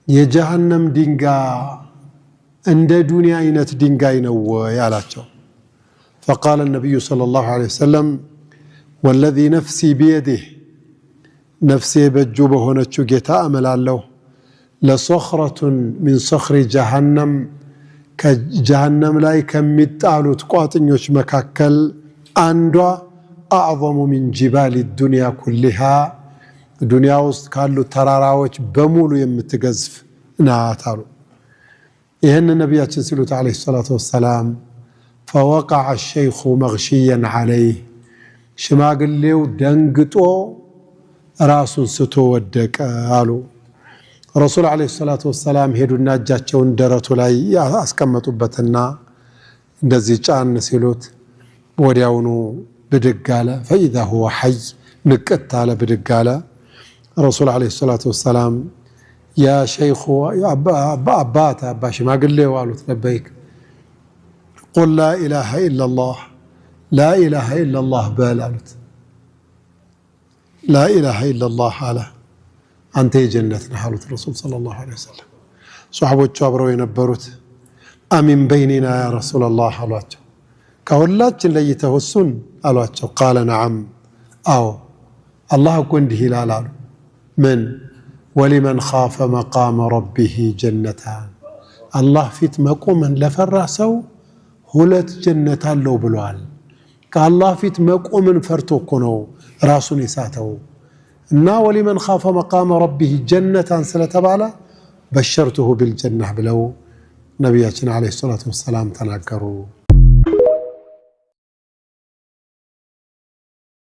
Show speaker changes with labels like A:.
A: የጀሃነም ድንጋይ እንደ ዱንያ አይነት ድንጋይ ነው ወይ አላቸው። فقال النبي صلى الله عليه وسلم والذي نفسي بيده ነፍሴ በእጁ በሆነችው ጌታ እምላለሁ لصخرة من صخر جهنم ከጀሃነም ላይ ከሚጣሉት ቋጥኞች መካከል አንዷ أعظم من جبال الدنيا كلها ዱንያ ውስጥ ካሉት ተራራዎች በሙሉ የምትገዝፍ ናት አሉ። ይህን ነቢያችን ሲሉት عليه الصلاة والسلام فوقع الشيخ مغشيا عليه ሽማግሌው ደንግጦ ራሱን ስቶ ወደቀ አሉ። ረሱል عليه الصلاة والسلام ሄዱና እጃቸውን ደረቱ ላይ አስቀመጡበትና እንደዚህ ጫን ሲሉት ወዲያውኑ ብድግ አለ። فإذا هو حي ንቅት አለ፣ ብድግ አለ። ረሱል عليه الصلاة والسلام يا شيخ አባት አባ ሽማግሌው አሉት። لبيك قل لا إله إلا الله لا إله إلا الله በል አሉት። لا إله إلا الله አለ። አንተ የጀነት ነህ አሉት ረሱል صلى الله عليه وسلم። ሶሐቦቹ አብረው የነበሩት أمن بيننا يا رسول الله አሏቸው። ከሁላችን ለይተው እሱን አሏቸው። قال نعم አዎ አላህ እኮ እንዲህ ይላል አሉ። ምን ولمن خاف مقام ربه جنتان፣ አላህ ፊት መቆምን ለፈራ ሰው ሁለት ጀነት አለው ብለዋል። ከአላህ ፊት መቆምን ፈርቶ እኮ ነው ራሱን የሳተው። እና ولمن خاف مقام ربه جنتان ስለተባለ بشرته بالجنة ብለው ነቢያችን عليه الصلاة والسلام ተናገሩ።